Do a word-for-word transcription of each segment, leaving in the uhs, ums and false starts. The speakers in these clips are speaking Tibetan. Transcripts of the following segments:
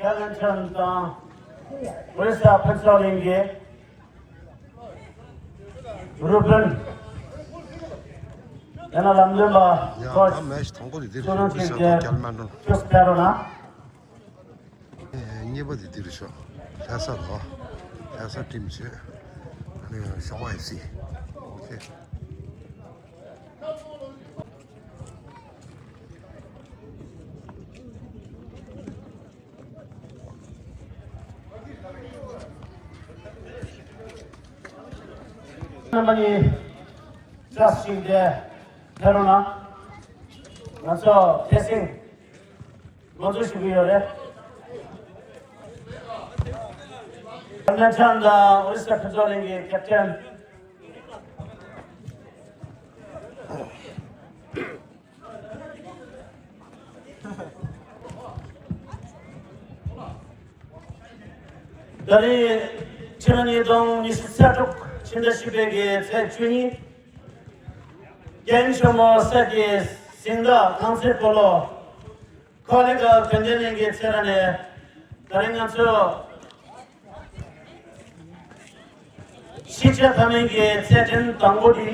ཐེ་ལན་ཐན་དང་ཨོ་རི་ས་ཕུན་ཚོགས་གླིང་གི་རུ་དཔོན། ཡང་ན་ལམ་སྟོན་པ་ཡ་ཁོ་ད་མེ་ཤི་ཐང་པོ་དེ་དེ་ཅོ་རུ་ཆིང་ཏེ་རྒྱལ་མ་འགྲོ། ཅོས་ཕེ་རོ་ན། གཉིས་པ་དེ་དེ་རུ་ཤོག་ལྷ་ས་ལོ། ལྷ་ས་ཊིམ་བྱེད། ཨ་ནི་ཤོག་ཨེ་སི། ཨོ་ཁེ། རྣམ་པ་གཉིས་བཅར་ཞིང་དེ་ཕེ་རོ་ན། ང་ཚོ་ཐེ་སིང་འགོ་འཛུགས་ཞུ་གི་ཡོད་རེད། ཐེ་ལན་ཐན་དང་ཨོ་རི་ས་ཕུན་ཚོགས་གླིང་གི་ཀེབ་ཊན། ད་རེས་ཕྱི་ལོ་ཉིས་སྟོང་ཉི་ཤུ་རྩ་དྲུག་ཕྱི་ཟླ་བཞི་པའི་གི་ཚེས་བཅུ་གཉིས། རྒྱལ་ཡུམ་ཆེན་མོ་སྲས་ཀྱི་གཟེངས་རྟགས་རྐང་རྩེད་སྤོ་ལོ་ཀོ་ལི་གྷལ་དོན་ལྡན་གླིང་གི་ཚེ་ར་ནས། ད་རེས་ང་ཚོ་ཕྱི་རྒྱལ་ཕ་མེས་ཀྱི་རྩེད་འགྲན་དང་པོ་དེ།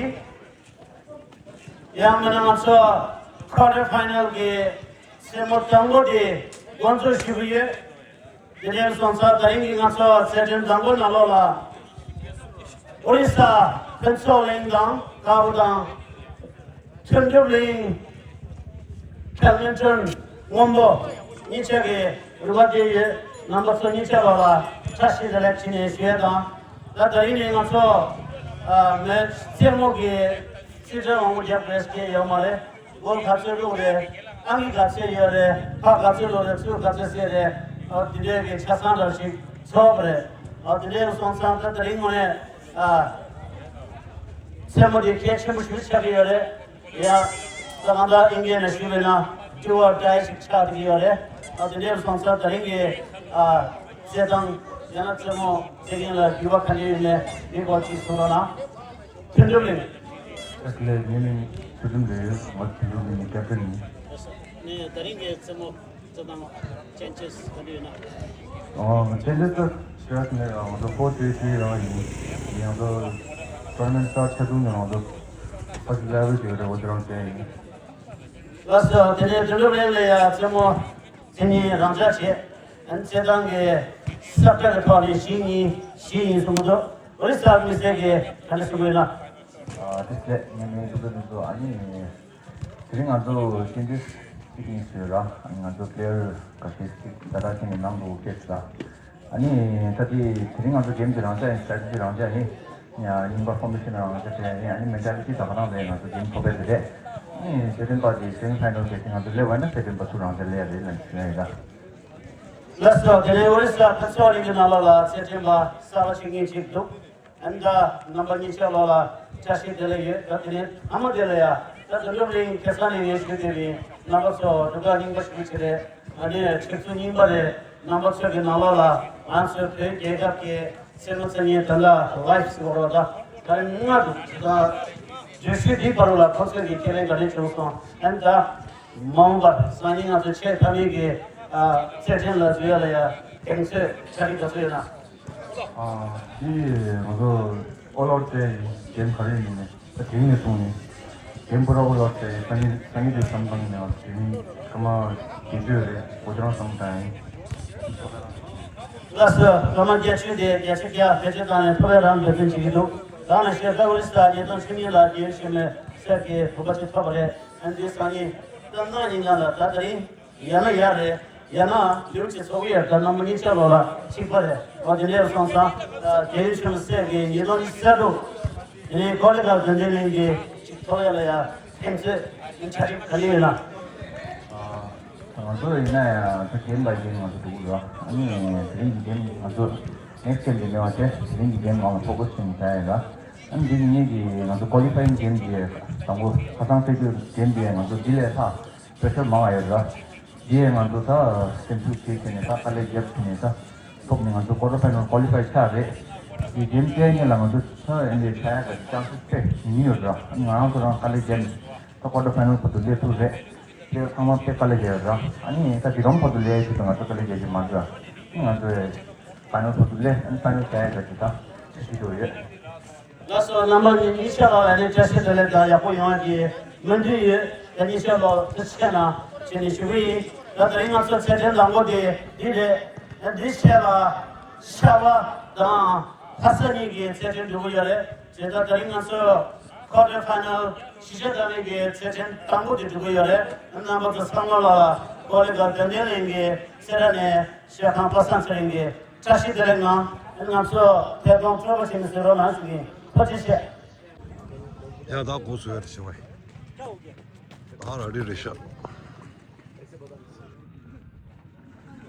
ཡང་མིན་ན་ང་ཚོ་ཀོ་ཊར་ཕའི་ནལ་གྱི་རྩེད་མོ་དང་པོ་དེ་འགོ་འཛུགས་ཞུ་གི་ཡོད། དེ་འདྲ་སོང་ཙང་ད་རིང་གི་ང་ཚོ་རྩེད་འགྲན་དང་པོ་ནང་ལོགས་ལ། ཨོ་རི་ས་ཕུན་ཚོགས་གླིང་དང་ཀ་བོ་དང་། མཐུན་གྲུབ་གླིང་། ཁེལ་མིན་ཊོན་སྔོན་པོ་གཉིས་ཆ་གི་རུ་བ་དེ་ཡོད། རྣམ་པ་ཚོ་གཉིས་ཆ་བ་ལ་བཀྲ་ཤིས་བདེ་ལེགས་ཕྱི་ནས་ཞུ་ཡས་དང་། ད་ད་རིང་ནས་ང་ཚོ་ཨ་མེ་རྩེད་མོ་གི་རྩེད་འགྲན་མང་པོ་རྒྱབ་དགོས་ཀྱི་ཡོད་མ་རེད། གོལ་ག་ཚོད་བླུགས་རེད། ཨང་ཀི་ག་ཚོད་ཡོད་རེད། ཕར་ག་ཚོད་བླུགས་རེད། ཚུར་ག་ཚོད་བསད་རེད། ཨ་དེ་འདྲའི་གི་ཆ་ཚང་འདྲ་ཞིག་ཚོགས་པ་རེད། ཨ་དེ་འདྲའི་སོང་ཙང་ད་ད་རིང་ངོ་ནས་ཨ་རྩེད་མོ་དེ་གལ་ཆེན་པོ་ཞིག་ཆགས་ཀྱི་ཡོད་རེད། ཡ། ད་གང་ལྟར་ཨིན་ཇི་ནས་ཞུས་པས་ན་ཊུ་ཨར་ཊའི་ཞིག་ཆགས་བསྡད་ཀྱི་ཡོད་རེད། ཨ་དེ་འདྲའི་སོང་ཙང་ད་རིང་གི་ཨ་རྩེད་ཐང་ཡང་ན་རྩེད་མོ་རྩེད་མཁན་ལ་འགྱུར་བ་ག་འདྲ་ཡོད་མེད་མི་སྐོར་ཅིག་གསུང་རོགས་གནང་། མཐུན་གྲུབ་གླིང་། ཨེ་ལེ། ངའི་མིང་མཐུན་གྲུབ་གླིང་ཡིན། ང་མཐུན་གྲུབ་གླིང་གི་ཀེབ་ཊན་ཡིན། ནས་ད་རིང་གི་རྩེད་མོ་རྩེད་སྟངས་ཅེན་ཇེས་ག་འདྲ་ཡོད་ན། ཨོ་ཅེན་ཇེས་ད་ཤི་རག་ནས་ང་ཚོ་ཕོར་ཊི་ཐི་རང་ཡིན། ཡང་ཚོ་ཊོར་ནམེན་ཊི་སི་ཊར་ཆེ་ཆུང་ནས་ང་ཚོ་ཕར་སི་ལེ་ཝལ་ཅིག་རེད། འོ་དེ་རང་བྱས་ཡིན། ལགས་སོ། དེ་ནས་མཐུན་གྲུབ་གླིང་ལ་ཡ་རྩེད་མོ་རྩེ་མཁན་རང་འཇགས་བྱས། ཨ་ནི་རྩེད་ཐང་གི་ས་བཀྲ་གི་ཐོག་ནས་བཞི་གཉིས་བཞི་ཡིན་གསུང་གི་འདུག་ཨོ་རི་ས་མི་སེར་གྱིས་ག་འདྲ་གསུང་གི་ཡོད་ན། ཨ་དེ་ལས་ངས་མིང་ཐུབ་ཚོད་འདུག་ཨ་ནི་དེ་རིང་ང་ཚོ་ཅེན་ཇེས་གཅིག་ཡིན་ཟེར་ར། ཨ་ནི་ང་ཚོ་པི་ལེ་ཡར་འགའ་ཤས་ཅིག་ད་ལྟ་ཁྱེད་ནས་ནང་དུ་སླེབས་ཤག་ཨ་ནི་ད་དེ་དེ་རིང་ང་ཚོ་གེམ་དེ་རང་འཇགས་ཡིན། སི་ཊེ་རེ་ཊི་ཇི་རང་འཇགས་ཡིན། ཡང་ཡིན་པ་ཕོར་མེ་ཤན་རང་འཇགས་བྱས་ཡིན། ཨ་ནི་མེན་ཊ་ལི་ཊི་ད་ག་རང་རེད། ང་ཚོ་གེམ་ཐོབ་པའི་དེ་རེད། ཨ་ནི་རྩེད་འགྲན་པ་དེ་སེ་མི་ཕའི་ནལ་གལ་སྲིད་ང་ཚོ་སླེབས་པ་ཡིན་ན་རྩེད་འགྲན་པ་ཚོ་རང་འཇགས་སླེབས་ཡ་རེད་ལབ་ཞུ་ཡ་ཡིན་ད། ལགས་སོ། དེ་ནས་ཨོ་རི་ས་ཕུན་ཚོགས་གླིང་གི་ནང་ལོགས་ལ་རྩེད་འགྲན་པ་གསར་པ་ཞིག་རྙེད་ཅིག་འདུག་ཨ་ནི་ད་རྣམ་པ་གཉིས་ཆ་ལོགས་ལ་བཀྲ་ཤིས་བདེ་ལེགས་ཡོད། ད་དེ་ནས་ཨ་མ་དེ་ལ་ཡ་ད་དོན་གྲུབ་གླིང་ཁ་སང་ནས་ངས་ཞུས་དེ་རེད། རྣམ་པ་ཚོ་སྡུག་ག་རྙིང་པ་ཞིག་བྱེད་རེད། ཨ་ནི་ཁྱེད་ཚོ་རྙིང་པ་རེད། རྣམ་པ་ཚོ་གི་ནང་ལོགས་ལ་ང་ཚོའི་བོད་རྒྱལ་ཁབ་ཀྱི་རྩེད་མོ་རྩེ་མཁན་དེ་འདྲ་ལའིབ་ཟེར་བ་རོ་ད་ད་རེས་ང་འདུག་ད་བརྗོད་གཞི་འདིའི་བར་ལ་ཁོ་ཚོས་ཀྱི་ཁས་ལེན་ག་རེ་བྱུང་སོང་། ཨ་ནི་ད་མ་འོངས་པར་སང་ཉིན་ང་ཚོ་ཆེས་མཐའ་མའི་གི་ཨ་རྩེད་འགྲན་ལ་འཛུལ་ཡ་ལ་ཡ་གདེང་ཚོད་ཆ་རིག་ག་ཚོད་ཡོད་ན། ཨ་དེ་ང་ཚོ་ཨོ་ལ་ཨའུཊ་རྩེད་གེམ་ག་རེ་ཡིན་ནས། ད་དེ་རིང་ནས་བཟུང་ནས་གེམ་པུ་ར་ཨོ་ལ་ཨའུཊ་རྩེད་སང་ཉིན་སང་ཉིན་དེ་བསམ་བཏང་ནས་དེ་རིང་སྐར་མ་བརྒྱད་ཅུ་རེད། འོ་དེ་རང་བསམ་བཏང་ཡིན། ལགས་སོ། སྐར་མ་བརྒྱད་ཅུ་དེ་བརྒྱ་ཆ་བརྒྱ་བེད་སྤྱོད་བཏང་ནས་ཐོབ་པའི་རང་འབད་བརྩོན་བྱེད་ཀྱི་འདུག་རང་ལ་ཤེས་ད་ཨོ་རི་ས་ཉིས་སྟོང་ཆིག་གཉིས་ལ་རྒྱལ་ཡུམ་ཆེན་མོའི་སྲས་ཀྱི་བུ་ག་ཅིག་ཐོབ་པ་རེད། ཨ་ནི་དེ་སང་ཉིན་ད་གནངས་ཉིན་གང་ལ་ད་དེ་རིང་ཡང་ན་ཡར་རེད། ཡང་ན་ལེའུ་གཅིག་ཚོགས་ཡོད། ད་རྣམ་པ་གཉིས་ཆ་ལོགས་ལ་གཅིག་པ་རེད། འོ་དེ་འདྲ་སོང་ཙང་རྒྱལ་ཡུམ་ཆེན་མོའི་སྲས་ཀྱི་ཉིས་སྟོང་ཉི་ཤུ་རྩ་དྲུག་དེ་ནས་ཀོ་ལི་གྷལ་དོན་ལྡན་གླིང་གི་གཅིག་ཐོབ་ཡ་ལ་ཡ་ཕན་ཚོད་ཡིན་ཆ་རིག་ག་ལེ་ཡོད་ན། ང་ཚོ་ཡིན་ན་ཡང་ད་གེམ་པ་གེམ་ང་ཚོ་འདུག་ར། ཨ་ནི་དེ་རིང་གི་གེམ་ང་ཚོ་ནེག་སི་གེམ་དེ་མེད་པ་བྱས་དེ་རིང་གི་གེམ་ནང་ལ་ཕོ་ཁ་སི་བྱས་ནས་བྱ་ཡ་ར། ཨ་ནི་འདི་གི་ངེད་ཀྱི་ང་ཚོ་ཀོ་ལི་ཕ་ཡིང་གེམ་དེ་དང་པོ་ཁ་སང་སྤེ་ཤལ་གེམ་དེ་ང་ཚོ་འདི་ལས་ལྷག་སྤེ་ཤལ་མང་བ་ཡོད་ར། དེ་ང་ཚོ་ད་སེམས་ཤུགས་བྱས་བྱས་ནས་ད་དཀའ་ལས་རྒྱབ་བྱས་ནས་ད་ཐོབ་ནས་ང་ཚོ་ཀོ་ཊར་ཕའི་ནལ་ཀོ་ལི་ཕའི་ཆགས་རེད། དེ་གེམ་སྤེལ་ཉིན་ལ་ང་ཚོ་ད་ཨེན་ལས་ཆགས་ཡ་གི་ཅང་སི་དཔེ་ཉུང་ཉུང་ཡོད་ར། ང་རང་ཚོ་རང་དཀའ་ལས་རྒྱབ་ནས་ད་ཀོ་ཊར་ཕའི་ནལ་བར་དུ་སླེབས་ཐུབ་རེད། དེ་ཚང་མ་དཔེ་དཀའ་ལས་བརྒྱབ་ཡོད་ར། ཨ་ནི་ད་དེ་རོང་བར་དུ་སླེབས་ཡས་ཞིག་དང་ང་ཚོ་དཀའ་ལས་བརྒྱབ་ཀྱི་མ་འདུག་ཨ་ནི་ང་ཚོའི་ཕ་ནལ་བར་དུ་སླེབས། ཨ་ནི་ཕ་ནལ་བྱ་ཡས་ད་ཅིག་ད་ཅིག་ཞུ་འདོད་ཡོད། ལགས་སོ། རྣམ་པ་གཉིས་གཉིས་ཆ་ལ་ཨ་ནི་བཀྲ་ཤིས་བདེ་ལེགས་དང་ཡག་པོ་ཡོང་ཡས་ཀྱི་སྨོན་འདུན་ཡོད། ད་གཉིས་ཆ་ལ་ཐུགས་རྗེ་གནང་ཞེས་ནས་ཞུ་གི་ཡིན། ད་དེ་རིང་ང་ཚོ་ཚད་ལྡན་དང་པོ་དེ་འདི་རེད། ད་འདི་ཆ་ལ་ཤར་པ་དང་ལྷ་ས་གཉིས་ཀྱི་ཚད་ལྡན་འགྲོ་གི་ཡོད་རེད། བྱས་ཙང་ད་རིང་ང་ཚོ་ཀོ་ཊར་ཕའི་ནལ་གཞིས་ཆགས་ས་གནས་ཀྱི་ཚད་ལྡན་དང་པོ་དེ་འགྲོ་གི་ཡོད་རེད། རྣམ་པ་ཚོ་ཚང་མ་ལ་ཀོ་ལི་གྷལ་དོན་ལྡན་གླིང་གི་སེ་ར་ནས་ཤེར་ཁང་པ་སངས་ཚེ་རིང་གིས་བཀྲ་ཤིས་བདེ་ལེགས་གནང་། ང་ཚོ་ཐད་གཏོང་སྤྲོ་པོ་བྱས་ནས་གཟིགས་རོགས་གནང་ཞུ་གི་ཡིན། ཐུགས་རྗེ་ཆེ། ཡ་ད་གོ་སོང་ཡ་རེད་ཤི་བ་ཡ། ཨ་ར་རི་རི་ཤ།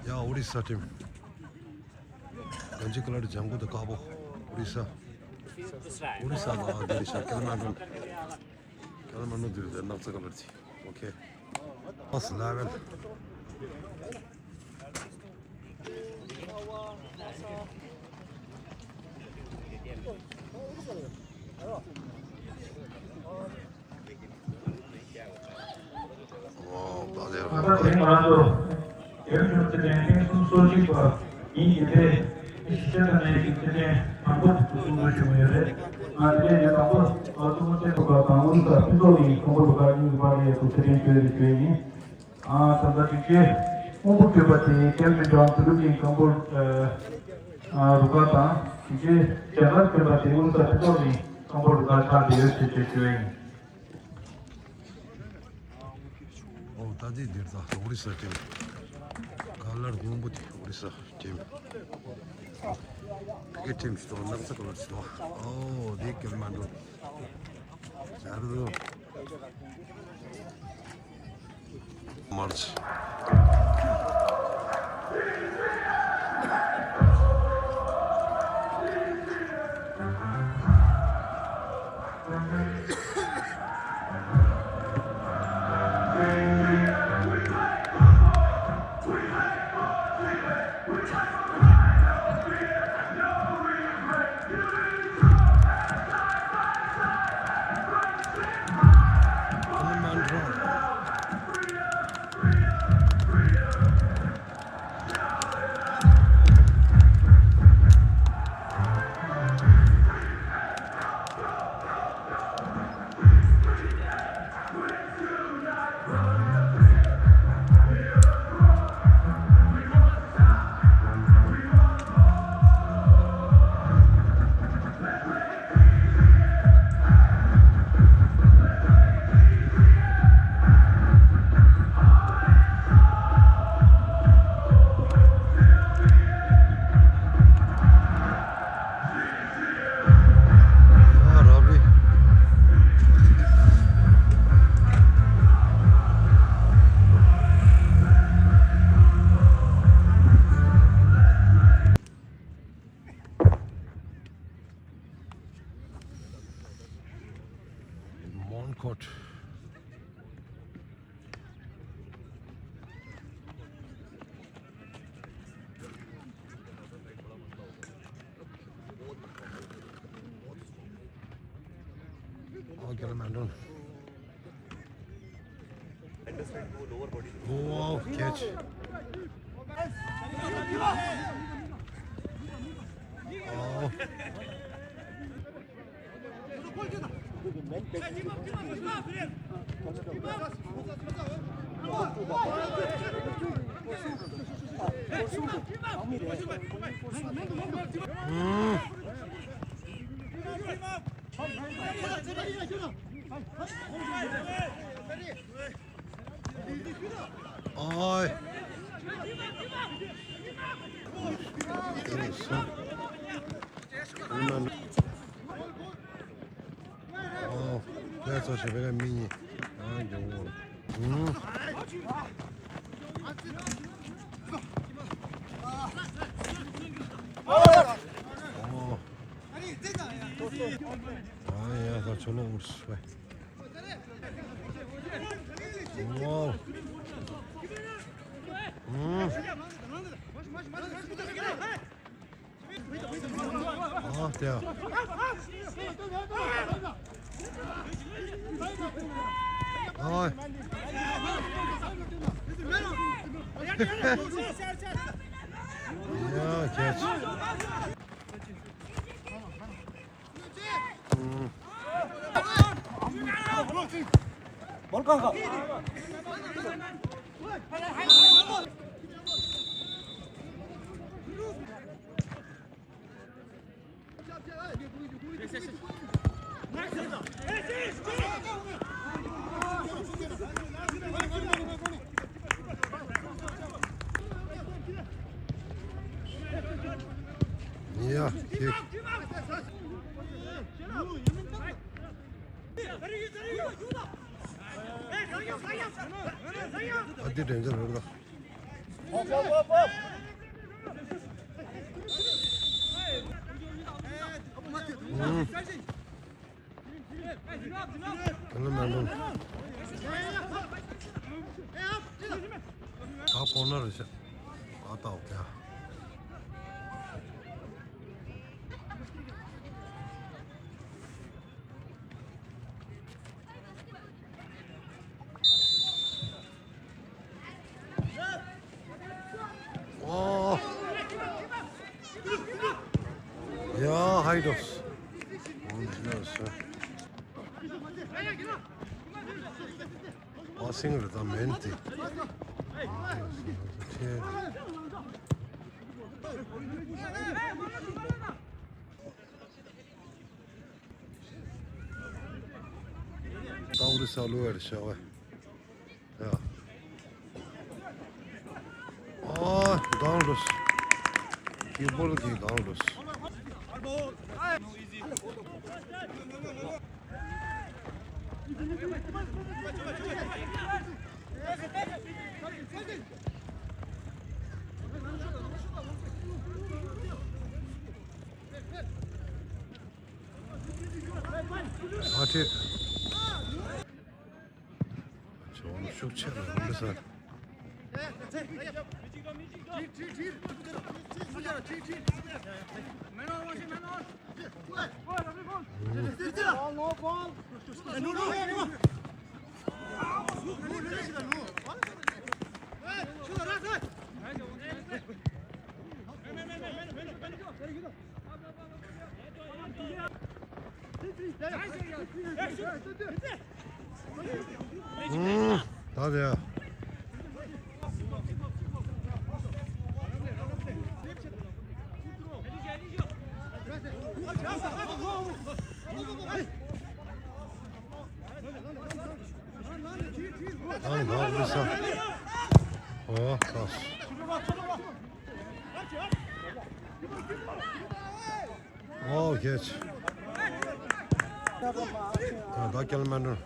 ཡ་ཨོ་རི་ས་ཊིམ། གན་ཇི་ཀ་ལར་ཇང་གུ་དུ་ཀ་བོ། ཨོ་རི་ས། ཨོ་རི་ས་ལ་ཨ་དི་རི་ཤ་ཀལ་མན་ཌོ། ཀལ་མན་ཌོ་དི་རི་ནག་ཚ་ཀ་ལར་ཅི། ཨོ་ཁེ། ཨོ་སི་ལ་ཝེལ། ཨོ་ད་ལེ། ད་ལྟ་དེ་ང་རང་ཚོ་རྒྱལ་ཡོངས་ཚོགས་སྡེ་ཐེངས་སུམ་ཅུ་སོ་གཅིག་པ་ཉིན་རྒྱུན་ལས་གཞིས་ཆགས་ས་གནས་ཀྱི་ཚད་ལྡན་དང་པོ་དེ་ཚོ་སྲུང་བརྩི་ཞུ་གི་ཡོད་རེད། ང་དེ་ནས་དང་པོ་ཨ་ཐུ་མོ་བཙན་པོ་ཁག་དང་ཨོ་རི་ས་ཕུན་ཚོགས་གླིང་ཁམས་པ་རུ་ཁག་གཉིས་ཀྱི་བར་ལ་ཡ་ཐུག་ཚད་ལྡན་བྱོས་རེ་བྱོས་ཡིན། ཨ་ད་ལྟ་དེ་རྗེས་དབང་པོ་བཀོད་པ་དེ་ཀལ་མི་ཀྲོན་ཐུ་ལུ་ཀིང་ཁམས་པ་རུ་ཁག་དང་། དེ་རྗེས་རྒྱ་གར་བཀོད་པ་དེ་ཨོ་རི་ས་ཕུན་ཚོགས་གླིང་ཁམས་པ་རུ་ཁག་ཆགས་བསྡད་ཡོད་ཅེས་བརྗོད་ཡིན། ཨོ་ད་དེ་འདིར་ད་ཨོ་རི་ས་ཊིམ། ཀ་ལར་སྔོན་པོ་དེ་ཨོ་རི་ས་ཊིམ། དེ་གའི་ཊིམ་ཞིག་འདུག་ནག་ཚ་ཀ་ལར་ཞིག་འདུག་ཨོ་དེ་ཀལ་མན་ཌོ། ཡར་འགྲོ། མར་ཆ། Moncot. Oh, get him, Andrew. Wow, catch. Oh. Oi. ཨོ། ལས་ཚོགས་ཞེས་པའི་མི་གཉིས། ཨ་འགྱོ་འོ། ཨུ། ཨོ། ཨ་ཡ་ད་ཆོ་ལོ་འུར་སུ་བས། ཨོ། ཨུ། ཨ་དེ། ཨོ། Yeah, catch. Yeah, kick. ཨ་དེ་དྲན་ཆ་རེད་ད། ཨུམ། དེ་ལ་མ་འདུག་ད་ཀོར་ནར་རེད་ཤག་ཨ་ད་ཨོ་ཁེ། ཨོ། ཡ་ཧའི་ཌོས། ཨོ་སིང་རེད་ད་མེན་ཏི། ཏའུ་རི་ས་ལུ་ཨེར་ཤ་བ། ཡ། ཨ་དང་ལོས། ཀི་བོར་གི་དང་ལོས། ཨ་ཁྲེ། ཅོང་ཤུགས་ཆེ་རུ་འགྲོ་ས། ད་དེ། ཨང་ག་ཨུ་ས། ཨོ་ཁ་སི། ཨོ་ཁེ་ཆི། ད་ད་ཀེལ་མན་ཌོན།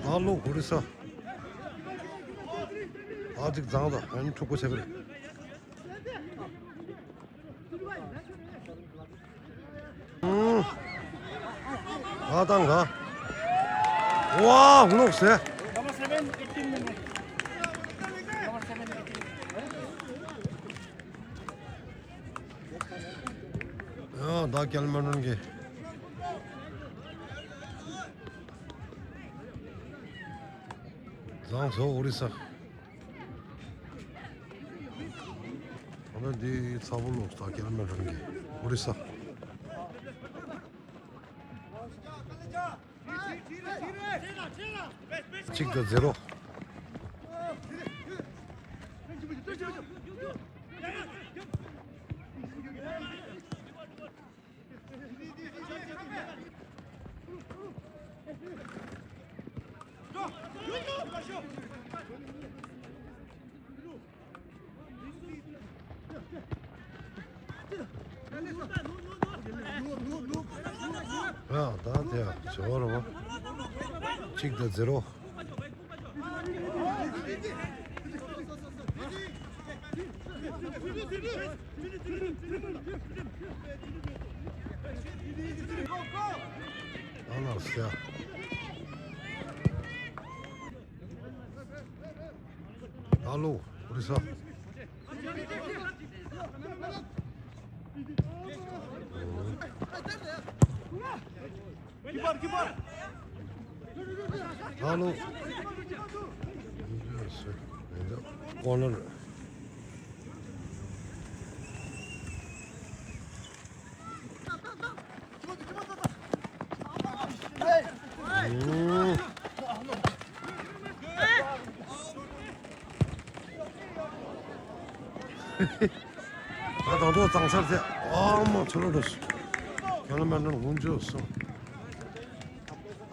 ད་ལོ་གོ་རི་ས། ཨ་ཅིག་བཟང་ད་ཨ་ནི་འཁྲུག་པོ་བྱེད་པ་རེད། ཨ་ཏང་ག་ཝ་ལོག་ཟེ། ཡང་ད་ཀེལ་མན་ཌོན་གྱི་བཟང་ཚོ་ཨོ་རི་ས། ཨ་ན་འདི་ཚ་བོ་ལོག་ད་ཀེལ་མན་ཌོན་གྱི་ཨོ་རི་ས། གཅིག་དང་ཛེ་རོ། ཡ་ད་དེ་ཡ་ཇོ་ར་བ། གཅིག་དང་ཛེ་རོ། ཨ་ན་ཟེ། ཧ་ལོ། ཨོ་རི་ས། ཧ་ལོ། ཀོ་ནར། ད་དང་ཐོག་གཙང་སར་ཚེ་ཨ་མ་ཚུར་ལ་འགྲོ་སོང་། ཁྱོད་ལ་མ་འགྲོ་ངུ་འཇོག་སོང་།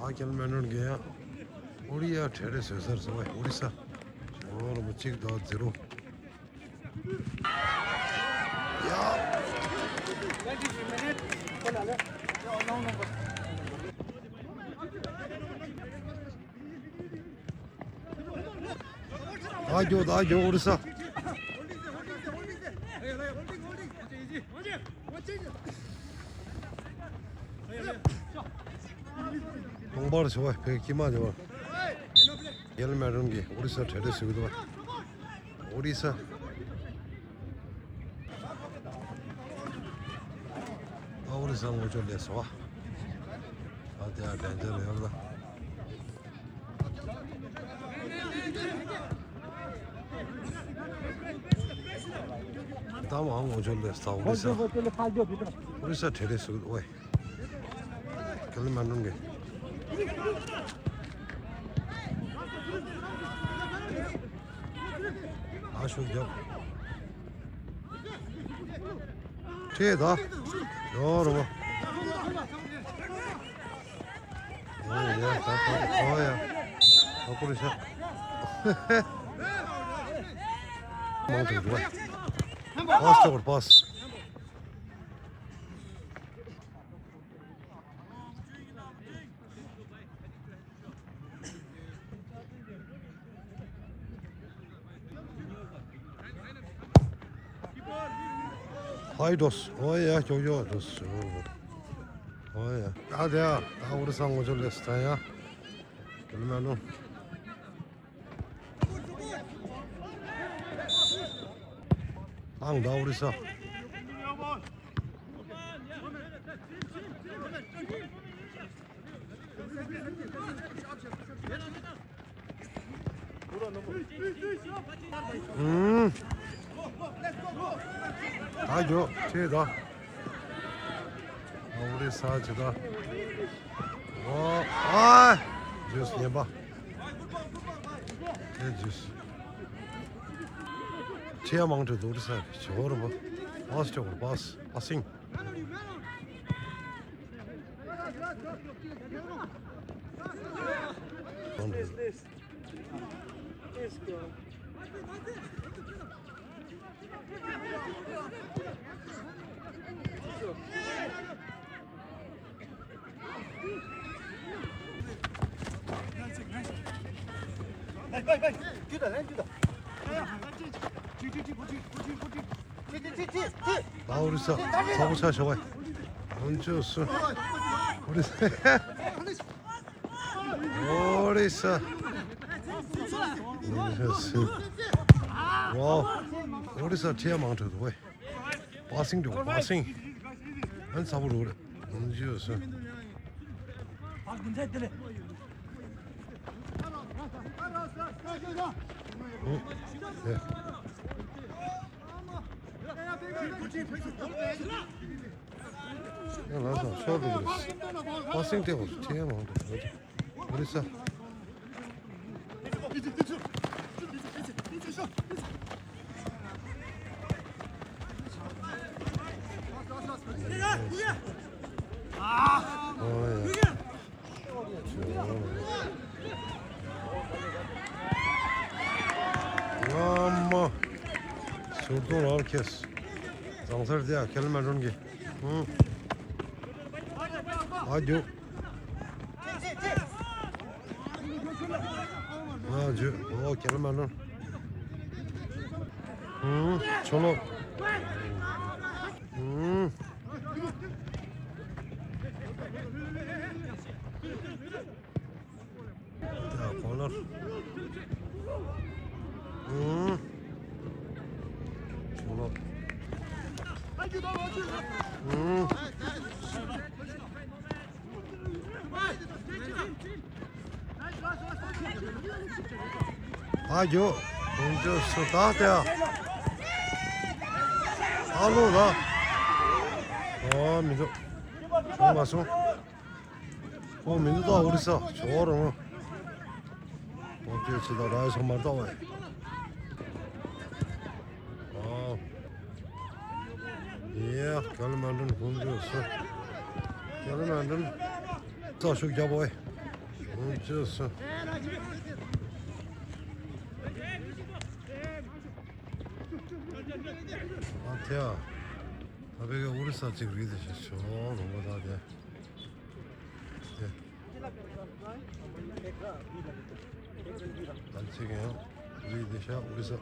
ཨ་ཁྱོད་ལ་མ་འགྲོ་གི་ཡ། ཨོ་རི་ཡ་གྲལ་རེ་བཟོས་ཚར་སོང་བས་ཨོ་རི་ས། ཨོ་ར་མ་གཅིག་དང་ཛི་རོ། ད་རྒྱོ་ད་རྒྱོ་ཨོ་རི་ས། ལོང་པར་ཞོ་བ་བེ་ཀི་མ་ཞོ་བ། ཡེལ་མེ་རུན་གི་ཨོ་རི་ས་གྲལ་སྒྲིག་ཞུ་གི་འདུག་བ། ཨོ་རི་ས། ཨོ་རི་ས་ངོ་ཅོ་ལས་སོ་བ། ཨ་དེ་ཨ་དེ་འདྲ་ཡོད་ལ། ད་མ་ངོ་ཅོ་ལས་ས་ཨོ་རི་ས། ཨོ་རི་ས་གྲལ་སྒྲིག་ཞུ་གི་འདུག་བ། ཀལ་མ་འགྲོ་གི། ཨ་ཤུགས་རྒྱབ། ཁྲིད་ད། ཡོ་རོ། ཨོ་ཡ་ད་ད་ཨོ་ཡ། ཨ་ཀུ་རི་ཤ། མང་དུ་འགྲོ། པཱས་ཆོག་པཱས། ཧའི་ཌོས། ཨོ་ཡ་ཀྱོག་ཀྱོག་ཌོས། ཨོ་ཡ། ཨ་དེ་ཡ། ད་ཨོ་རི་ས་ངོ་ཅོ་ལས་ད་ཡ། ཀལ་མ་ནོ། ཨང་ད་ཨོ་རི་ས། ཨུམ། ད་རྒྱོ་ཁྲིད་ད། ཨོ་རི་ས་ཅི་ད། ཨོ་ཨ། ཇུས་ཉན་པ། ཨེ་ཇུས། ཁྲིད་མང་དུ་འདུག་ས་ཇོ་རུ་པ། པཱས་ཆོག་པཱས། པཱ་སིང་། ཨོ་རི་ས། ཚ་པོ་ཆ་ཤོག་བས། ཨོན་ཅོ་སུ། ཨོ་རི་ས། ཨོ་རི་ས། ཨོ་རི་ས། ཝའོ། ཨོ་རི་ས་ཁྲིད་མང་དྲགས་འདུག་བས། པཱ་སིང་འགྲོ་པཱ་སིང་། ཨན་ཚ་པོ་རུ་རེད། ཨོན་ཅོ་སུ། ཡ་ལ་ས་ཤོར་འགྲོ་གི་རེད། པཱ་སིང་སྟེ་བོ་ཁྲིད་མང་དྲགས་འདུག་ཨོ་རི་ས། ཨོ་ཡ། ང་མ། ཟུར་དུ་རང་ཁེས། བཟང་སར་དེ་ཨ་ཁེལ་མ་རུན་གི། ཨུ། ཨ་རྒྱུ། ཨ་རྒྱུ། ཨོ་ཁེལ་མ་རུན། ཨུ། ཆོ་ལོ། ཨུ། ཡ་གོ་ལོར། ཨུམ། ཨུམ། ཨ་ཇོ། ཁོང་ཚོ་སུ་ད་ལྟ་ཨ་ལོ་ལ། ཨོ་མི་འདུག་བྱུང་མ་སོང་། ཨོ་མི་འདུག་ད་ཨོ་རི་ས་ཇོ་རང་། ཁོང་ཚོས་ཕྱི་ད་ར་སོང་མ་ད་བས། ཨོ། ཡེ། ཀལ་མན་ཌོན་ཁོང་ཚོས་སུ། ཀལ་མན་ཌོན། ད་ཤུགས་རྒྱབ་བས། ཁོང་ཚོས་སུ། ཨ་ཐེ་ཨ། ད་བེ་ག་ཨོ་རི་ས་ཅིག་རིག་དེ་ཤེས་ཆོག་རོང་པ་ད་དེ། དེ། ད་ཅིག་ཡང་རིག་དེ་ཤ་ཨོ་རི་ས།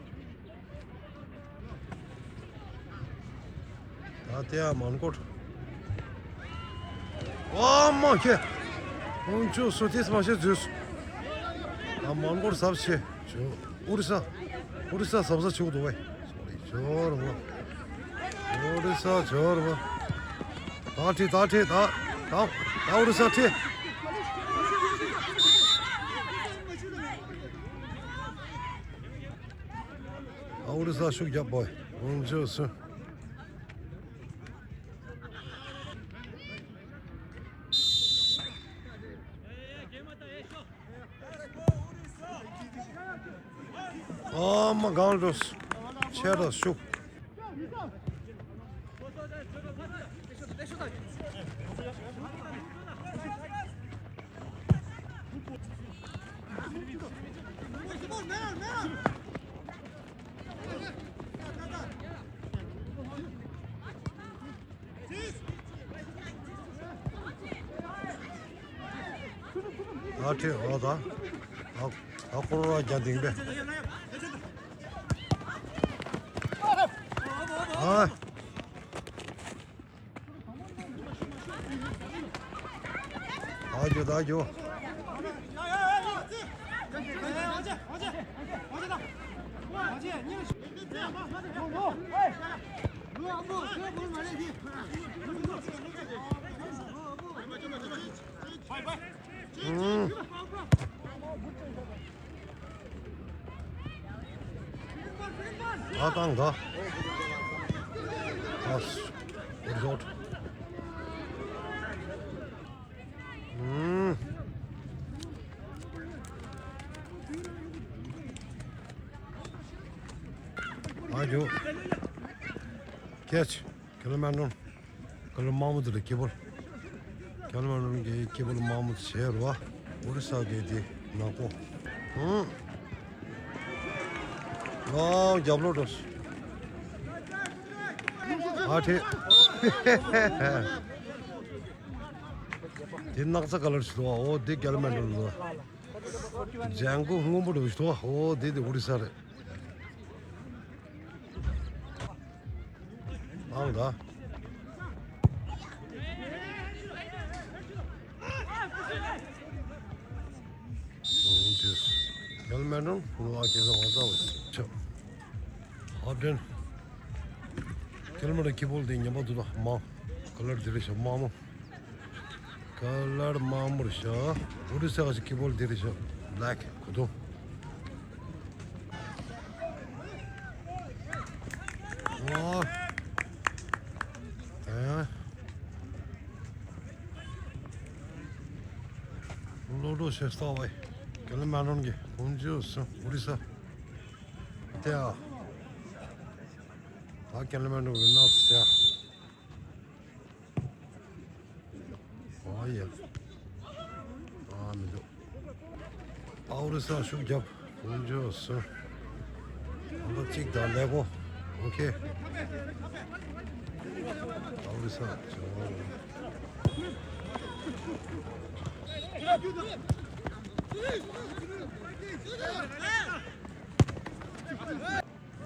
ད་དེ་ཨ་མན་གོ། ཨ་མ་ཁྱེད། ཁོང་ཚོས་སུ་དེ་མ་ཤེས་འཛུལ། ད་མན་གོ་ཟབ་ཆེ། ཇོ། ཨོ་རི་ས། ཨོ་རི་ས་ཟབ་ཟབ་ཆེ་བོ་འདུག་བས། ཇོ་རུ་བ། ཨོ་རི་ས་ཇོ་རུ་བ། ད་ཁྲིད་ད་ཁྲིད་ད། ད་ད་ཨོ་རི་ས་ཁྲིད། ཨོ་རི་ས་ཤུགས་རྒྱབ་བོ། ཨོ་ཇོ་སུ། ཨ་མ་གང་འགྲོ། ཆེ་ར་ཤུགས། ཨ་ཁྲི་འོ་ད། ཨ་ཨ་ཀོ་ར་རྒྱ་ལྡིང་པས། ཨ། ཨ་རྒྱུ་ད་རྒྱུ། ཨ་ཏང་ག་ཨ་སུ། ཨུ་ཟོ་ཏུ། ཨ་ཇོ། ཁེ་ཆི། ཁེ་ལ་མན་ནོ། ཁེ་ལ་མ་མོ་དེ་ལ་ཁེ་བོ། ཁེ་ལ་མན་ནོ་གི་ཁེ་བོ་ལ་མ་མོ་ཆེ་རུ་བ། ཨོ་རི་ས་གི་དེ་ནག་པོ། ཧུང་། ཨ་རྒྱབ་ལོ་འགྲོ། ཨ་ཁྲི། དེ་ནག་ཚ་ཁ་ལར་ཞིག་འདུག་བ། འོ་དེ་ཁེ་ལ་མན་ནོ་འདུག་བ། ལྗང་གུ་སྔོན་པོ་འདྲ་བོ་ཞིག་འདུག་བ། འོ་དེ་དེ་ཨོ་རི་ས་རེད། ཨང་ད། ཨང་ཅེས། ཁེ་ལ་མན་ནོ་ལ་ཁེ་ས་བ་ས་བ་ཆ། ཧབ་དྲན། ཁེ་ལ་མན་ནོ་ཁེ་བོ་དེ་ཉམས་པ་འདུག་ད་མ། ཁ་ལར་དེ་རེད་ཤག་མ་མོ། ཁ་ལར་མ་མོར་ཤག་ཨོ་རི་ས་ག་ཞིག་ཁེ་བོ་དེ་རེད་ཤག་བྷེ་ལེག་གོ་དོ། ཨོ། ཨེ། ལོ་ལོ་ཤེས་ལྟ་བའི། ཁེ་ལ་མན་ནོ་གི་ཁོང་ཅི་སོང་ཨོ་རི་ས། དེ་ཨ། ད་ཁེ་ལ་མན་ནོ་གི་ནགས་དེ་ཨ། ཨོ་ཡེ། ཨ་མི་འདུག་ཨོ་རི་ས་ཤུགས་རྒྱབ། ཁོང་ཅི་སོང་། ཨ་མ་གཅིག་དང་ལེགས་པོ། ཨོ་ཁེ། ཨོ་རི་ས་ཇོ།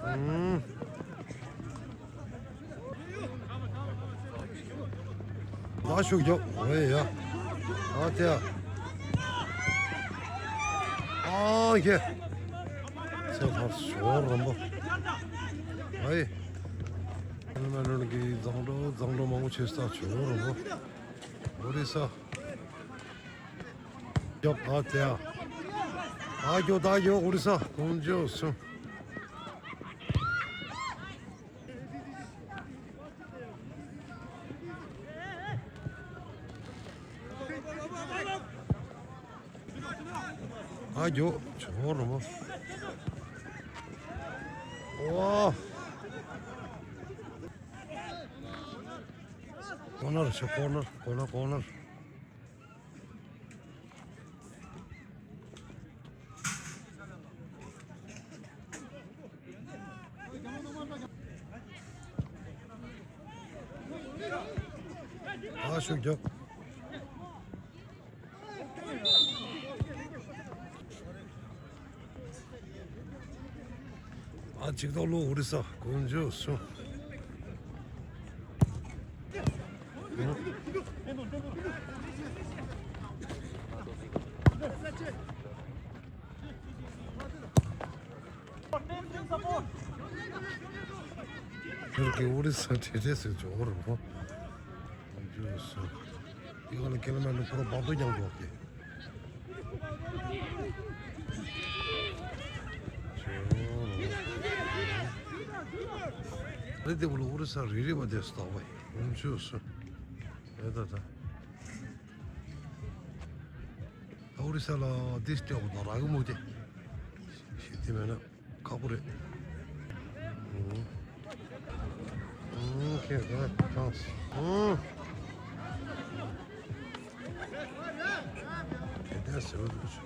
ཨུམ། ད་ཤུགས་རྒྱོབ། ཨོ་ཡ། ཨ་ཏི་ཡ། ཨ་ཁེ། ཚེ་ལྷར་ཞོར་རམ་པོ། ཨའི། ཨ་ནི་མ་ནོར་གི་བཟང་འགྲོ་བཟང་འགྲོ་མང་པོ་ཆེ་ས་ཞོར་རམ་པོ། ཨོ་རི་ས། ཡོག་ཨ་ཙེ་ཨ། ཨ་ཡོ་ད་ཡོ་ཨོ་རི་ས་ཀོང་ཇོ་སུ། ཨ་ཇོ་ཆོ་རོ་མོ། ཨོ། ཀོ་ནར་ཆོ་ཀོ་ནར་ཀོ་ནར་ཀོ་ནར། ཨ་ཤུགས་རྒྱོབ། ཨ་ཅིག་ཏོ་ལོ་ཨོ་རི་ས་ཀོང་ཇོ་སུ། ཁྱོད་ཀྱི་ཨོ་རི་ས་ཁྲེ་ཁྲེ་ཟེར་ཆོག་རེད་མོ། ཡོད་སོ། ཡོད་ལ་ཁེ་ལ་མ་ནུ་ཁོ་ར་བག་དོ་རྐྱང་འགྲོ་སྟེ། རེད་དེ་བུ་ལ་ཨོ་རི་ས་རེ་རེ་བ་དེ་སྟག་བ་ཡིན་ཆོས་སོ། རེད་ད་ད། ཨོ་རི་ས་ལ་དེ་སྟེ་འོ་དང་ར་གི་མོ་དེ། ཤི་དེ་མེད་ན་ཁག་པོ་རེད། ཨུང་། ཨུང་། ཁྱེད་ཀྱི་ཐང་། ཨུང་། དེ་དེ་ཟེར་བ་འདུག་ཆོག་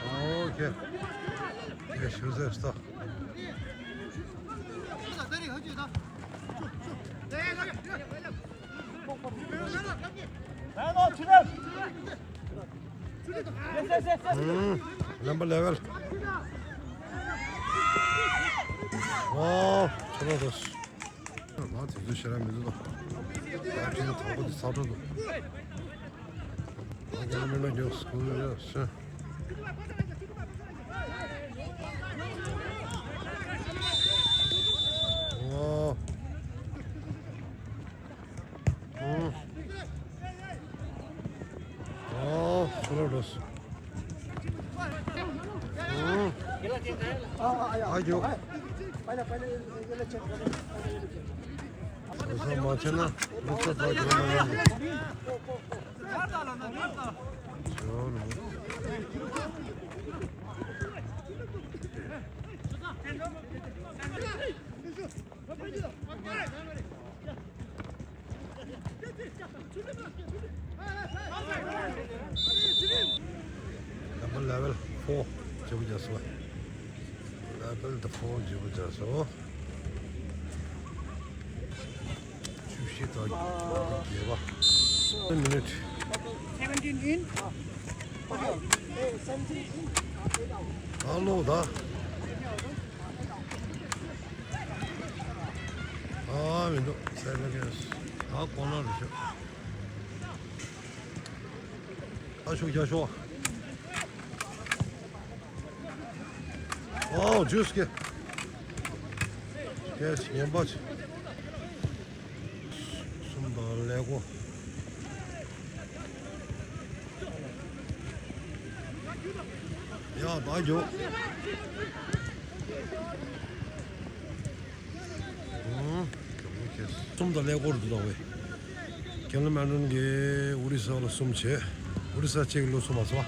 ཨོ་ཁེ། ཁེ་ཞུ་ཟེར་ལྟ། ཨུམ། རྣམ་པ་ལེ་ཝལ། ཨོ། ཁྱོད་རང་ང་དེ་ཚོ་ཤེས་ར་མི་འདུག་ད། ང་དེ་ཚོ་དང་པོ་དེ་ཚ་དྲོ་འདུག་ང་རྒྱ་ལ་མི་ལ་རྒྱོགས་སུ་ཁུངས་ཡོད་ཤེས། ཨོ། ཨུམ། ཨོ། ཁོ་ལ་འགྲོ་སོང་། ཨུམ། ཨ་ཡོ། བཟོ་ས་མ་བྱས་ན་ལུག་ས་ཚ་རྒྱུ་མ་ཡིན། ཞོ་ནུ། Number level four བརྗེ་པོ་རྒྱག་སོང་། Level the four བརྗེ་པོ་རྒྱག་སོང་། བཅུ་བཞི་དང་བརྒྱད་པ། One minute. Seventeen in. ཨ་ལོ་ད། ཨ་མི་འདུག་སེ་ལ་གེ་ཨ་གོ་ན་རུ་ཤོག་ཨ་ཤོག་རྒྱ་ཤོག་ཨོ་ཇུས་ཀེ་ཀེ་ཉན་པ་ཆེ། གསུམ་དང་ཀླད་ཀོར། ཡ་ད་འགྱོ། ཨང་། གསུམ་དང་ཀླད་ཀོར་འདུག་ད་བས། ཁེ་ལ་མན་ཌོན་གྱིས་ཨོ་རི་ས་ལ་གསུམ་བྱས། ཨོ་རི་ས་གཅིག་ལོ་གསུམ་མ་སོང་བ།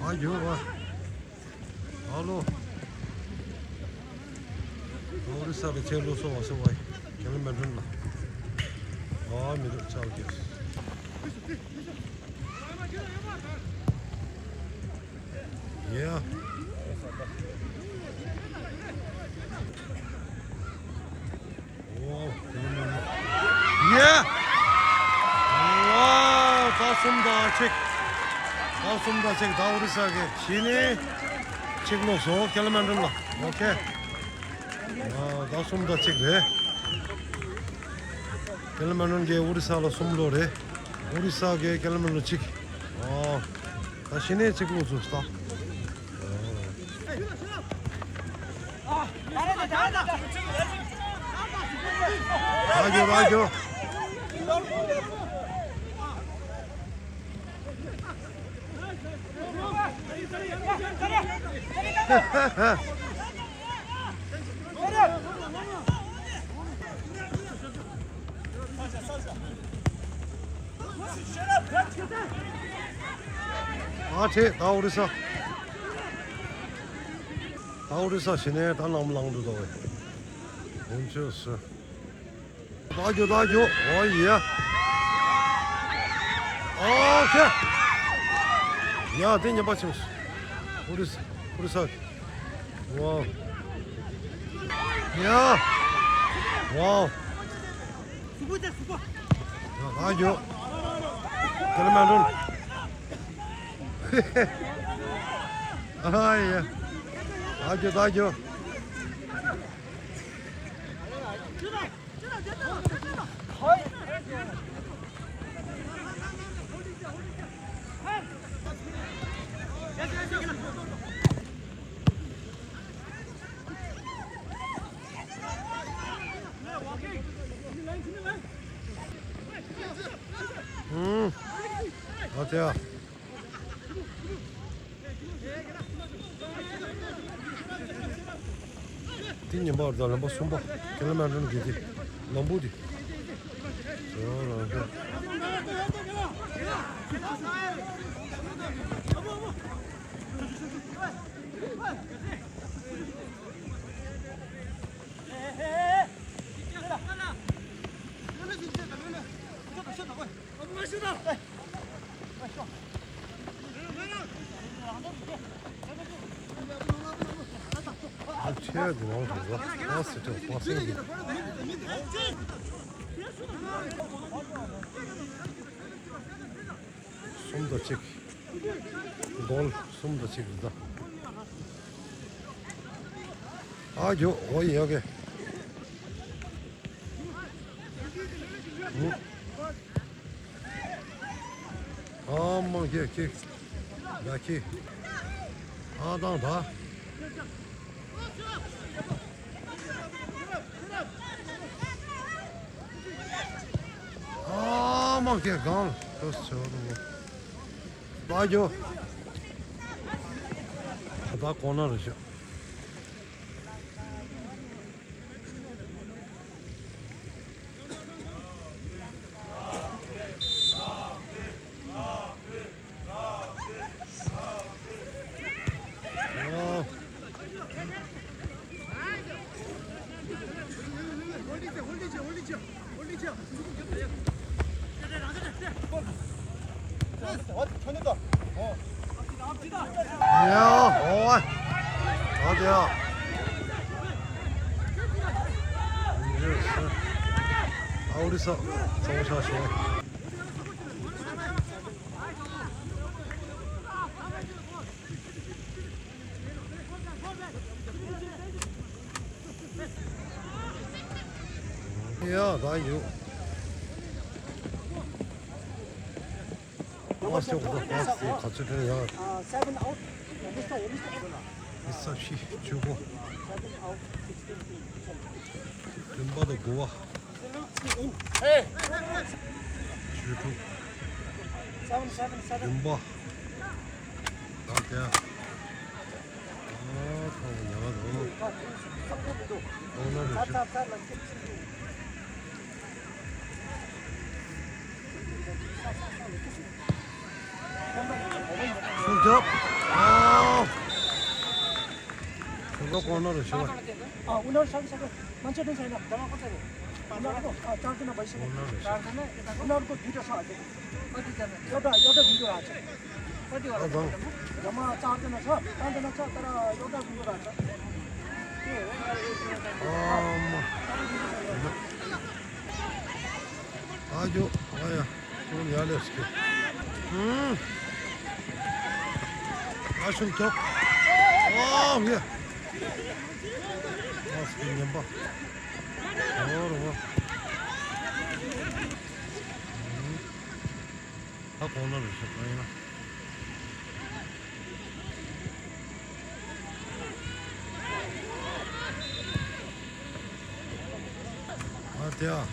ཨ་ཡོ་བ། ཨ་ལོ། ཨོ་རི་ས་གི་ཆེ་ལོ་སོ་བ་སོ་བ་ཡི། ཁེ་ལ་མན་ཌོན་ལ། ཨ་མི་འདུག་ཆག་གེ། Yeah. Wow. Yeah. གསུམ་དང་གཅིག་ད་གསུམ་དང་གཅིག་ད་ཨོ་རི་ས་གི་གཞི་ནས་གཅིག་ལོག་སོང་། ཀེ་ལི་མན་ཌོན་ལ། ཨོ་ཁེ། ཨ་ད་གསུམ་དང་གཅིག་རེད། ཀེ་ལི་མན་ཌོན་གི་ཨོ་རི་ས་ལ་གསུམ་ལོག་རེད། ཨོ་རི་ས་གི་ཀེ་ལི་མན་ཌོན་གཅིག་ཨ་ད་གཞི་ནས་གཅིག་ལོག་སོང་ད། ཨ་རྒྱོ་ཨ་རྒྱོ། ཨ་ཁྲེ་ད་ཨོ་རི་ས། ད་ཨོ་རི་ས་ཞི་ནས་ད་ལམ་ལང་དུ་དོ་བས། ཡིན་ཆོས་སུ། ད་རྒྱུ་ད་རྒྱུ། ཨོ་ཡ། ཨོ་ཁེ། ཡ་དེ་ཉན་པ་ཆིམས། ཨོ་རི་ས། ཨོ་རི་ས། ཝའོ། ཡ། ཝའོ། ཡ་ད་རྒྱུ། ཀེ་ལི་མན་ཌོན། ཨ་ཡ། ད་རྒྱུ་ད་རྒྱུ། ཨུམ། ཨ་ཙི་ཡ། དེ་ཉིན་པར་དང་ལམ་པ་གསུམ་པ་ཀེ་ལི་མན་ཌོན་གྱི་དེ་ལམ་བུ་དེ། ཟེར་བ་རང་ཤ། ཆེ་བའི་དགུང་ལོ་རེད་ལ་ཨ་སི་ཏྲེ་པ་སེང་གི། གསུམ་དང་གཅིག་གོལ་གསུམ་དང་གཅིག་རེད་ད། ཨ་རྒྱོ་ཨོ་ཡ་གེ། ཨ་མ་ཁེ་ཁེ། ཡ་ཁེ། ཨ་དང་ད། ཨ་མ་ཁེ་གང་ལ་ཏོ་ཚོ་ལ་ངོ་། ད་རྒྱོ། ད་གོ་ན་རེ་ཤོག་ཡ་ཨོ་ཨ་དེ་ཡ། ཨོ་རི་ས་ཚོ་ཤ་ཤོ། ཡ་ད་ཡོད། ཨ་ཅོག་གི་ཁ་ཚོད་དྲན་ཡ། ཨི་ས་ཤི་ཆུ་གོ། བདུན་པ་དང་དགུ་བ། ཆོས་དྲུག་བདུན་པ། ད་དེ། ཨ་ཁ་བ་ཉག་ག་དང་། ཨོ་ན་རེ་ཤི། སུ་རྒྱབ། ཨ། ཁོ་ཚོ་གོ་ནོར་རེ་ཤི་བ། ཨ་ཨུ་ནོར་ཤག་ཤག་མ་ཆེ་དོན་ཆེ་ན། ཨུ་ནོར་གོ་ཨ་ཅང་ཅི་ན་བ་ཤི། ཨུ་ནོར་རེ་ཤི། ཨུ་ནོར་གོ་དུས་ད་ཤག་ཨ་ཅེ། ཡོད་ད་ཡོད་ད་བི་ཌིའོ་ར་ཆེ། ཨ་དང་། ཡ་མ་ཅང་ཅི་ན་ཤག་ཅང་ཅི་ན་ཤག་ད་ར་ཡོད་ད་བི་ཌིའོ་ར་ཆེ། ཨ་མ། ཨ་ཇོ་ཨ་ཡ། ཁྱོད་ཡ་ལེ་སྐྱེ། ཨུམ། ཨ་ཤུག་ཐོག་ཨོ་ཡ། ཨ་སྤིན་ཉམས་པ། ཨོ་རོ་བ། ཨུམ། ད་གོང་ན་རུ་ཤོག་ཨ་ཡིན་ན། ཨ་དེ་ཨ།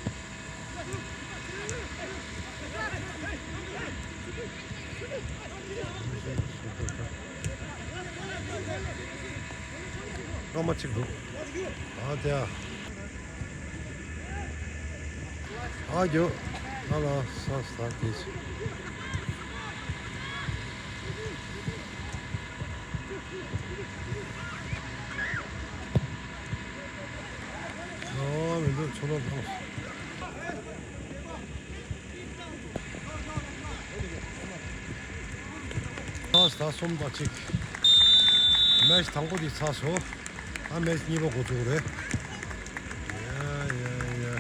སྐར་མ་གཅིག་འདུག་ཨ་དེ་ཨ། ཨ་རྒྱོ། ཨ་ལ་ས་ས་དེ་ཆེ། ཨོ་མི་འདུག་ཆུ་ལོག་ཕོངས། ཨ་ས་གསུམ་དང་གཅིག་མེ་ཆི་དང་པོ་དེ་ཚར་སོང་། ཨ་མེ་ཆི་གཉིས་པ་འགོ་བཙུགས་རེད། ཡ་ཡ་ཡ།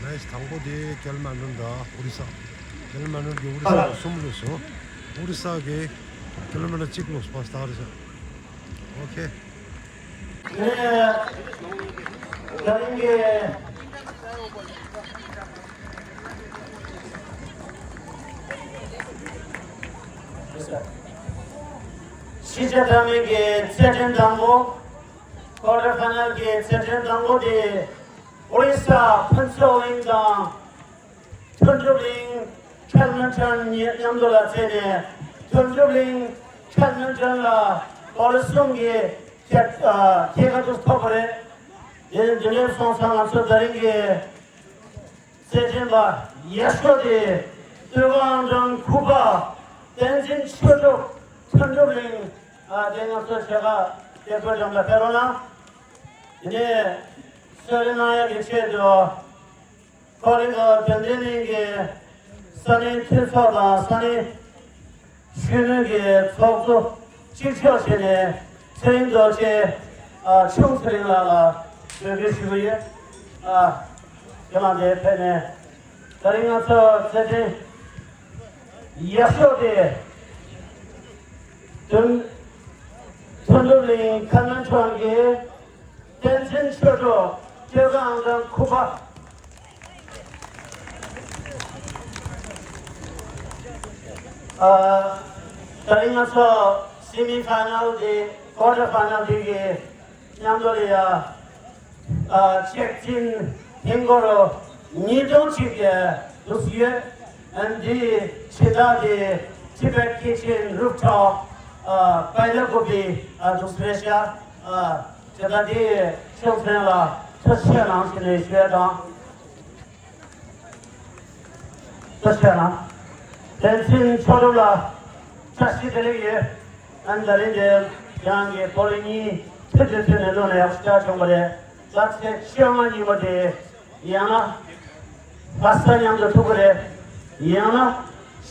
མེ་ཆི་དང་པོ་དེ་ཀེལ་མན་ཌུན་དང་ཨོ་རི་ས། ཀེལ་མན་ཌུན་གྱིས་ཨོ་རི་ས་ལ་གསུམ་བླུགས་སོང་། ཨོ་རི་ས་གིས་ཀེལ་མན་ཌུན་གཅིག་བླུགས་སོང་། ཕར་སྟག་རི་ས། ཨོ་ཁེ། ནས་ད་རིང་གི་གཞིས་ཆགས་མཐའ་མའི་གི་རྩེད་འགྲན་དང་པོ། ཀོར་ཊར་ཕའི་ནལ་གྱི་རྩེད་འགྲན་དང་པོ་དེ་ཨོ་རི་ས་ཕུན་ཚོགས་གླིང་དང་། མཐུན་གྲུབ་གླིང་། ཁེལ་མན་ཊོན་གཉིས་མཉམ་དུ་ལ་རྩེས་ནས། མཐུན་གྲུབ་གླིང་། ཁེལ་མན་ཊོན་ལ་ཨོ་རི་གསུམ་གྱི་ཁྱད་ཨ་ཁྱད་ཁ་ཐུག་ཐོབ་པ་རེད། དེ་ནས་འདི་འདྲ་སོང་ཙང་ང་ཚོ་ད་རིང་གི་རྩེད་འགྲན་པ་ཡག་ཤོས་དེ་སྟོད་འགག་ཨང་གྲངས་དགུ་པ་བསྟན་འཛིན་ཆོས་གྲུབ། མཐུན་གྲུབ་གླིང་ཨ་དེ་ང་ཚོ་ཆེ་ཁ་དེ་བོད་འགྲམ་ལ་ཕེབས་རོགས་གནང་། དེ་ནས་གསོལ་རས་གནང་ཡག་གི་ཆེད་དུ། ཁོ་རང་གི་དོན་ལྡན་གླིང་གི་ས་གནས་འཐུས་ཚོགས་དང་ས་གནས་གཞོན་ནུ་གི་ཚོགས་གཙོ་གཅིག་ལྕོགས་བྱས་ནས་ཚེ་རིང་རྡོ་རྗེ། ཨ་ཆུང་ཚེ་རིང་ལགས་ལ་འབོད་སྐུལ་ཞུ་གི་ཡོད། ཨ་དེ་ལ་འདིར་ཕེབས་ནས་ད་རིང་ང་ཚོ་རྩེད་འགྲན་ཡག་ཤོས་དེ་དོན་མཐུན་གྲུབ་གླིང་ཁ་སྣོན་ཁྲོམ་གྱི་བསྟན་འཛིན་ཆོས་གྲུབ། སྟོད་འགག་ཨང་གྲངས་དགུ་པ། ཨ་ད་རིང་ང་ཚོ་སེ་མི་ཕའི་ནལ་དེ་ཀོར་ཊར་ཕའི་ནལ་དེ་གི་མཉམ་དུ་ལ་ཡ་ཨ་ཅེག་ཆིན་ཧིན་སྒོར་ཉིས་སྟོང་གཅིག་གི་འདུག་ཡོད། ཨ་ནི་དེའི་ཕྱི་ཟླ་དེ་Tibet Kitchen Rooftop ཨ་པའི་ལ་ཀོ་པི་ཨ་འདུག་རེད་ཤག་ཨ་ཕྱི་ཟླ་དེ་ཆོག་མཚན་ལ་ཐུགས་རྗེ་གནང་ཞེས་ནས་ཞུ་ཡ་དང་། ཐུགས་རྗེ་གནང་། བསྟན་འཛིན་མཆོག་གྲུབ་ལ་བཀྲ་ཤིས་བདེ་ལེགས་ཡོད། ཨ་ནི་ད་རིང་འདིར་ཁྱེད་རང་གི་ཕོ་ལོ་གཉིས་ཐུགས་རྗེ་ཐུགས་ནས་བློ་ནས་ཡག་ཤོས་བྱུང་བ་རེད། ད་ཚེས་བཅོ་ལྔ་ཉིན་མོ་དེ་ཡང་ན་ལྷ་ས་མཉམ་དུ་ཐུག་གི་རེད། ཡང་ན་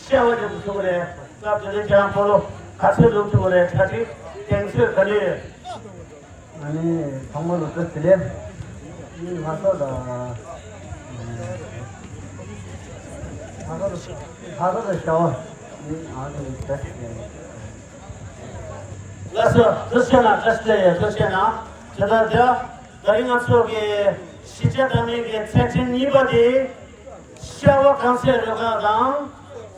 ཤ་བ་མཉམ་དུ་ཐུག་གི་རེད། སྐབས་དེ་དུས་ཁྱེད་རང་ཕོ་ལོ་ག་ཚོད་བླུག་ཐུབ་ཀྱི་རེད། གྲ་སྒྲིག་གདེང་ཚོད་ག་འདྲ་ཡོད། ཨ་ནི་ཚང་མ་ལ་བཀྲ་ཤིས་བདེ་ལེགས། ལྷ་ས་དང་། ལྷ་ས་དང་ལྷ་ས་དང་ཤ་བ། ཨ་ནི་བཀྲ་ཤིས་བདེ་ལེགས། ལགས་སོ། ཐུགས་རྗེ་གནང་། བཀྲ་ཤིས་བདེ་ལེགས། ཐུགས་རྗེ་གནང་། དེ་ལྟར་དེ་ད་རིང་ང་ཚོ་གི་གཞིས་ཆགས་མཐའ་མའི་གི་ཚེས་ཐེངས་གཉིས་པ་དེ་ཤ་བ་གངས་སེང་རུ་ཁག་དང་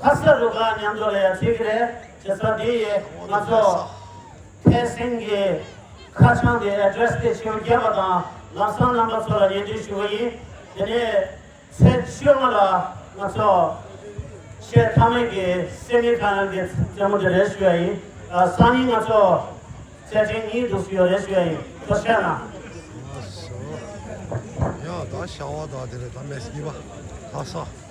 ལྷ་ས་རུ་ཁག་མཉམ་དུ་ལ་ཡ་ཚིག་གི་རེད། བྱས་ཙང་དེ་ཡིས་ང་ཚོ་ཐེག་སེང་གི་ཁ་བྱང་དེ་ཨེ་ཌི་རེ་སི་དེ་ཕྱིར་བརྒྱབ་པ་དང་ལམ་སང་རྣམ་པ་ཚོ་ལ་སྙན་སྒྲོན་ཞུ་གི་ཡིན། དེ་ནས་ཚེས་བཅོ་ལྔ་ལ་ང་ཚོ་གཞིས་ཆགས་མཐའ་མའི་གི་སེ་མི་ཕའི་ནལ་གི་རྩེད་མོ་དེ་རེད་ཞུ་ཡ་ཡིན། ཨ་སང་ཉིན་ང་ཚོ་ཚེས་ཐེངས་གཉིས་འདུག་ཡོད་རེད་ཞུ་ཡ་ཡིན། ཐུགས་རྗེ་གནང་། ཡ་ད་ཤ་བ་ད་དེ་རེད། ད་མེ་ཆི་གཉིས་པ་ལྷ་ས།